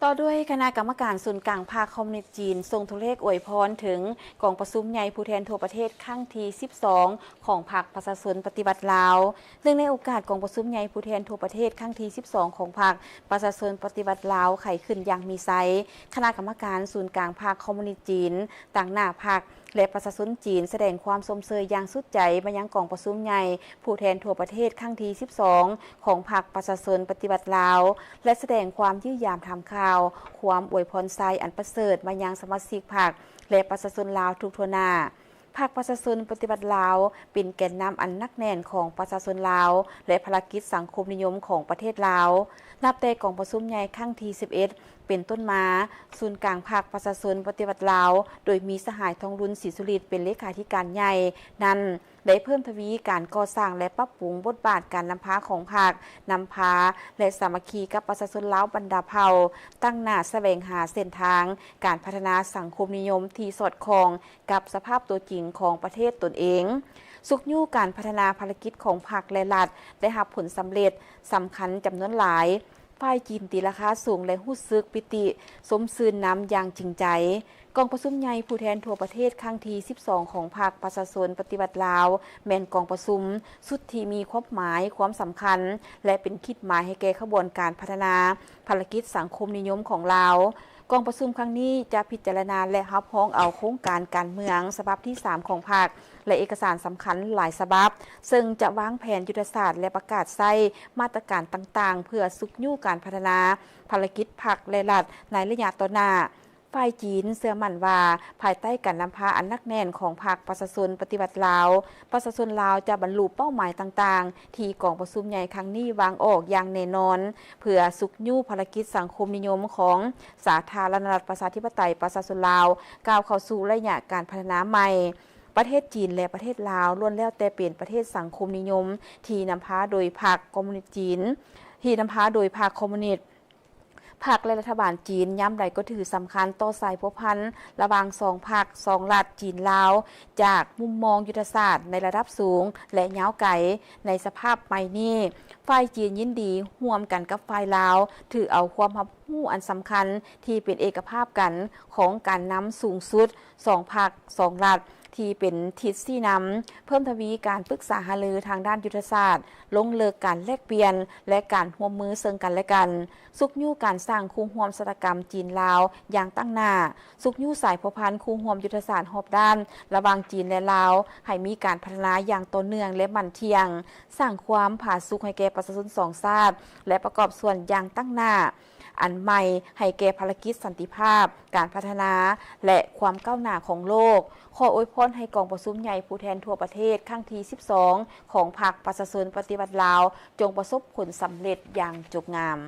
ຕໍ່ດ້ວຍຄະນະກຳມະການສູນກາງພັກຄອມມູນິດຈີນ ສົ່ງໂທເລກອວຍພອນເຖິງກອງປະຊຸມໃຫຍ່ຜູ້ແທນທົ່ວປະເທດຄັ້ງທີສິບສອງ ຂອງພັກປະຊາຊົນປະຕິວັດລາວ. ເນື່ອງໃນໂອກາດກອງປະຊຸມໃຫຍ່ຜູ້ແທນທົ່ວປະເທດຄັ້ງທີສິບສອງ ຂອງພັກປະຊາຊົນປະຕິວັດລາວໄຂຂຶ້ນຢ່າງມີໄຊ, ຄະນະກຳມະການສູນກາງພັກຄອມມູນິດຈີນ ຕາງໜ້າພັກ ແລະ ປະຊາຊົນຈີນ ສະແດງຄວາມຊົມເຊີຍຢ່າງສຸດໃຈມາຍັງກອງປະຊຸມໃຫຍ່ຜູ້ແທນທົ່ວປະເທດຄັ້ງທີສິບສອງ ຂອງພັກປະຊາຊົນປະຕິວັດລາວ ແລະ ສະແດງຄວາມຢ້ຽມຢາມຖາມຂ່າວ ຄວາມອວຍພອນໄຊອັນປະເສີດມາຍັງສະມາຊິກພັກ ແລະ ປະຊາຊົນລາວທຸກທົ່ວໜ້າ. ພັກປະຊາຊົນປະຕິວັດລາວ ເປັນແກນນຳອັນໜັກແໜ້ນຂອງປະຊາຊົນລາວ ແລະ ພາລະກິດສັງຄົມນິຍົມຂອງປະເທດລາວ. ນັບແຕ່ກອງປະຊຸມໃຫຍ່ຄັ້ງທີສິບເອັດ ເປັນຕົ້ນມາ, ສູນກາງພັກປະຊາຊົນປະຕິວັດລາວ ໂດຍມີສະຫາຍ ທອງລຸນ ສີສຸລິດ ເປັນເລຂາທິການໃຫຍ່ນັ້ນ ໄດ້ເພີ່ມທະວີການກໍ່ສ້າງ ແລະ ປັບປຸງບົດບາດການນຳພາຂອງພັກ, ນຳພາ ແລະ ສາມັກຄີກັບປະຊາຊົນລາວບັນດາເຜົ່າ, ຕັ້ງໜ້າສະແຫວງຫາເສັ້ນທາງການພັດທະນາສັງຄົມນິຍົມທີ່ສອດຄ່ອງກັບສະພາບຕົວຈິງຂອງປະເທດຕົນເອງ, ຊຸກຍູ້ການພັດທະນາພາລະກິດຂອງພັກ ແລະ ລັດ ໄດ້ຮັບຜົນສຳເລັດສຳຄັນຈຳນວນຫຼາຍ. ຝ່າຍຈີນຕີລາຄາສູງ ແລະ ຮູ້ສຶກປີຕິຊົມຊື່ນນຳຢ່າງຈິງໃຈ. ກອງປະຊຸມໃຫຍ່ຜູ້ແທນທົ່ວປະເທດຄັ້ງທີສິບສອງ ຂອງພັກປະຊາຊົນປະຕິວັດລາວ ແມ່ນກອງປະຊຸມຊຸດທີ່ມີຄວາມໝາຍ, ຄວາມສຳຄັນ ແລະ ເປັນຂີດໝາຍໃຫ້ແກ່ຂະບວນການພັດທະນາພາລະກິດສັງຄົມນິຍົມຂອງລາວ. ກອງປະຊຸມຄັ້ງນີ້ຈະພິຈາລະນາ ແລະ ຮັບຮອງເອົາໂຄງການການເມືອງສະບັບທີສາມຂອງພັກ ແລະ ເອກະສານສຳຄັນຫຼາຍສະບັບ, ເຊິ່ງຈະວາງແຜນຍຸດທະສາດ ແລະ ປະກາດໃຊ້ມາດຕະການຕ່າງໆ ເພື່ອຊຸກຍູ້ການພັດທະນາພາລະກິດພັກ ແລະ ລັດໃນໄລຍະຕໍ່ໜ້າ. ຝ່າຍຈີນເຊື່ອໝັ້ນວ່າ ພາຍໃຕ້ການນຳພາອັນໜັກແໜ້ນຂອງພັກປະຊາຊົນປະຕິວັດລາວ, ປະຊາຊົນລາວຈະບັນລຸເປົ້າໝາຍຕ່າງໆ ທີ່ກອງປະຊຸມໃຫຍ່ຄັ້ງນີ້ວາງອອກຢ່າງແນ່ນອນ, ເພື່ອຊຸກຍູ້ພາລະກິດສັງຄົມນິຍົມຂອງສາທາລະນະລັດປະຊາທິປະໄຕປະຊາຊົນລາວ ກ້າວເຂົ້າສູ່ໄລຍະການພັດທະນາໃໝ່. ປະເທດຈີນ ແລະ ປະເທດລາວ ລ້ວນແລ້ວແຕ່ເປັນປະເທດສັງຄົມນິຍົມທີ່ນຳພາໂດຍພັກຄອມມູນິດຈີນ, ທີ່ນຳພາໂດຍພັກຄອມມູນິດ. ພັກ ແລະ ລັດຖະບານຈີນຍາມໃດກໍຖືສຳຄັນຕໍ່ສາຍພົວພັນລະຫວ່າງສອງພັກສອງລັດຈີນ-ລາວ ຈາກມຸມມອງຍຸດທະສາດໃນລະດັບສູງ ແລະ ຍາວໄກ. ໃນສະພາບໃໝ່ນີ້, ຝ່າຍຈີນຍິນດີຮ່ວມກັນກັບຝ່າຍລາວ ຖືເອົາຄວາມຮັບຮູ້ອັນສຳຄັນທີ່ເປັນເອກະພາບກັນຂອງການນຳສູງສຸດ ສອງພັກສອງລັດ ທີ່ເປັນທິດຊີ້ນຳ, ເພີ່ມທະວີການປຶກສາຫາລືທາງດ້ານຍຸດທະສາດ, ລົງເລິກການແລກປ່ຽນ ແລະ ການຮ່ວມມືເຊິ່ງກັນແລະກັນ, ຊຸກຍູ້ການສ້າງຄູ່ຮ່ວມຊະຕາກຳຈີນ-ລາວຢ່າງຕັ້ງໜ້າ, ຊຸກຍູ້ສາຍພົວພັນຄູ່ຮ່ວມຍຸດທະສາດຮອບດ້ານລະຫວ່າງຈີນ ແລະ ລາວ ໃຫ້ມີການພັດທະນາຢ່າງຕໍ່ເນື່ອງ ແລະ ໝັ້ນທ່ຽງ, ສ້າງຄວາມຜາສຸກໃຫ້ແກ່ປະຊາຊົນສອງຊາດ ແລະ ປະກອບສ່ວນຢ່າງຕັ້ງໜ້າ ອັນໃໝ່ໃຫ້ແກ່ພາລະກິດສັນຕິພາບ, ການພັດທະນາ ແລະ ຄວາມກ້າວໜ້າຂອງໂລກ. ຂໍອວຍພອນໃຫ້ກອງປະຊຸມໃຫຍ່ຜູ້ແທນທົ່ວປະເທດຄັ້ງທີສິບສອງ ຂອງພັກປະຊາຊົນປະຕິວັດລາວ ຈົ່ງປະສົບຜົນສຳເລັດຢ່າງຈົບງາມ.